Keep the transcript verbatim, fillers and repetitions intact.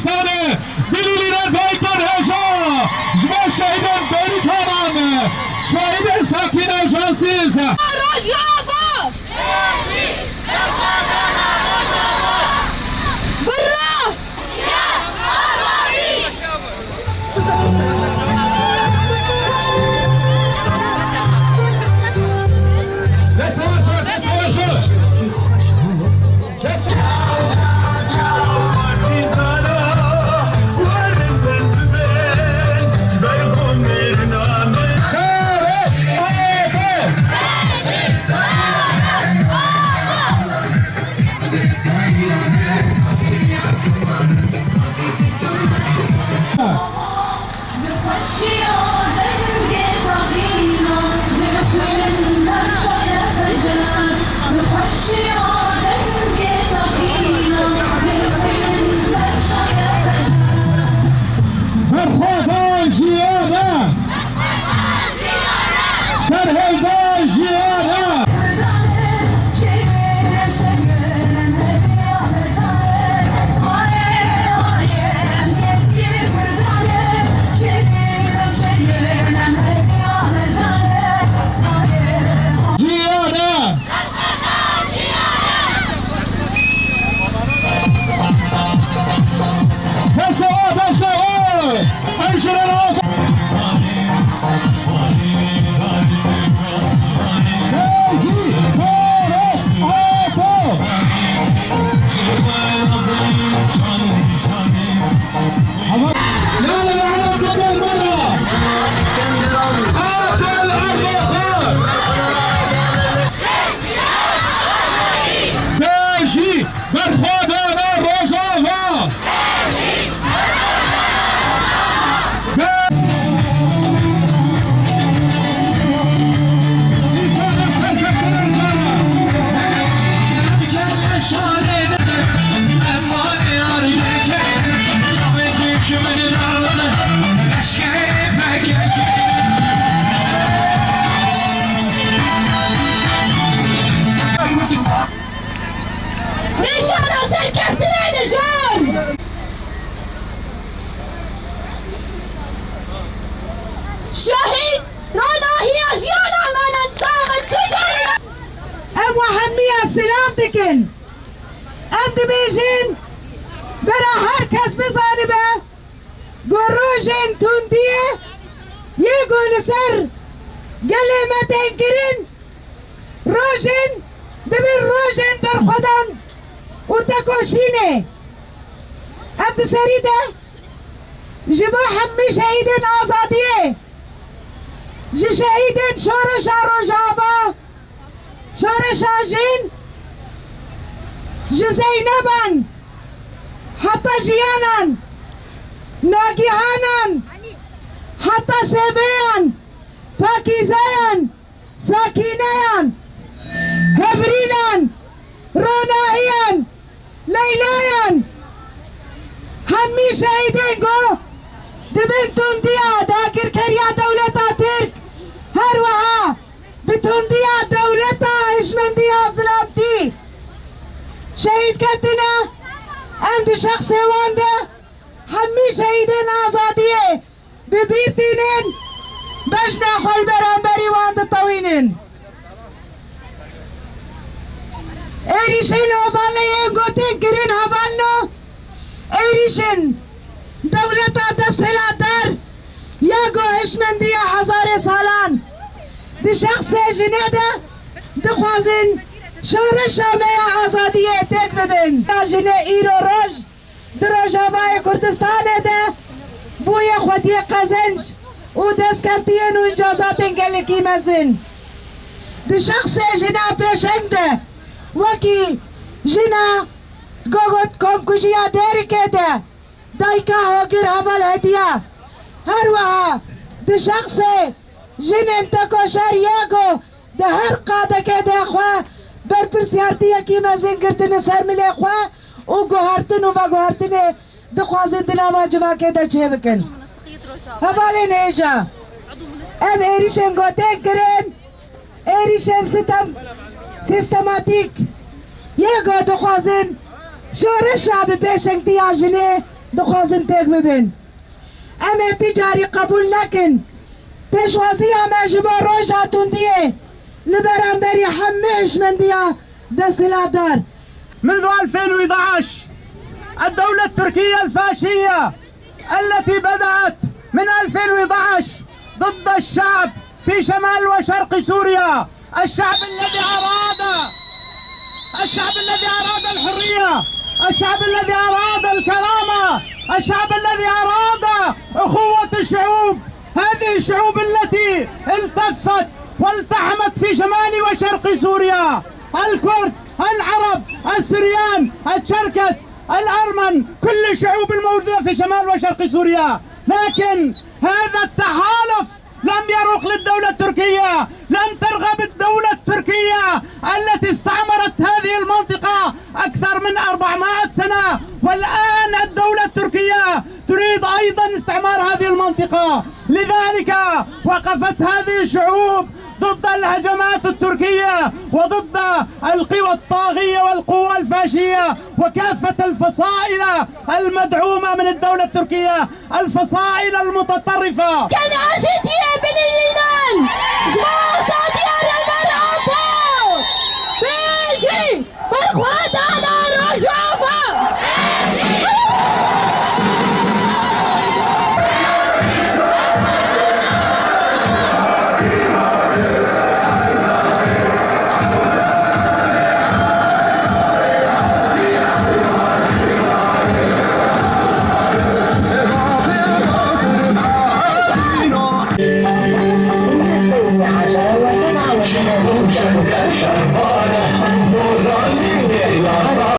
Stanê, bilîlîne dayikên hêja, ji bo şehîdên Berîkanan, şehîdên Sakîne û Cansîz. Rojava! Birra! Dest savaş, dest savaş! Berxwedan jiyana! Serhildan jiyana! Jiyana! Deste o, deste o! Enceren o! Berxwedana Rojava! Nîşana serkeftinê li jar. Şehîd ronahiya jiyana me ne sax in, tu jî. Em we hemiya silav dikin. Em dibêjin, bera her kes bizanibe, ku rojên tundiyê yê ku li ser gelê me tên kirin, rojên dibin rojên berxwedan û tekoşînê. Em di serî de ji bo hemî şehîdên azadiyê, ji şehîdên şoreşa Rojava, şoreşa jin, ji Zeyneban heta Jiyanan, Nagîhanan heta Sêveyan, Pakîzeyan, Sakîneyan, Hevrînan, Ronahiyan, Leylayan, hemî şehîdên ku di bin tundiya dagirkeriya dewleta Tirk, her wiha bi tundiya dewleta hişmendiya zilamtî şehîd ketine, em di şexsê wan de hemî şehîdên azadiyê bi bîr tînin, bejna xwe li beramberî wan ditewînin. Êrîşên hevalno yên ku tên kirin hevalno, êrîşên dewleta desthilatdar ya ku hişmendiya hezarê salan di şexsê jinê de dixwazin şoreşa me ya azadiyê têk bibin. Ya jinê îro roj di Rojavayê Kurdistanê de bûye xwediyê qezenc û destkeftiyên û încazatên gelekî mezin. Di şexsê jina pêşeng de, wekî jina ku got komkujiya Dêrikê de, dayika hogir heval Hediya, her wiha di şexsê jinên tekoşer yê ku di her qadekê de xwe berpirsiyartiyekî mezin girtine ser milê xwe û guhertin û veguhertinê dixwazin di nava civakê de çêbikin. Hevalên hêja, ev êrîşên ku tên kirin, êrîşên sitem, sîstematîk yê ku dixwazin şoreşa bi pêşengtiya jinê dixwazin têk bibin. Em ê ti carî qebûl nekin. Pêşwaziya me ji bo roja tundiyê li beramberî hemî hişmendiya desthilatdar. منذ ألفين وإحدعش الدولة التركية الفاشية التي بدأت من ألفين وإحدعش ضد الشعب في شمال وشرق سوريا، الشعب الذي أراد، الشعب الذي أراد الحرية، الشعب الذي أراد الكرامة، الشعب الذي أراد أخوة الشعوب. هذه الشعوب التي التفت والتحمت في شمال وشرق سوريا، الكرد، العرب، السريان، الشركس، الأرمن، كل الشعوب الموجودة في شمال وشرق سوريا. لكن هذا التحالف لم يروق للدولة التركية، لم ترغب الدولة التركية التي استعمرت هذه المنطقة أكثر من أربعمائة سنة، والآن الدولة التركية تريد أيضًا استعمار هذه المنطقة. لذلك وقفت هذه الشعوب ضد الهجمات التركية وضد القوى الطاغية والقوى الفاشية وكافة الفصائل المدعومة من الدولة التركية، الفصائل المتطرفة. Gelê Aşê diyê bilînin! Ji bo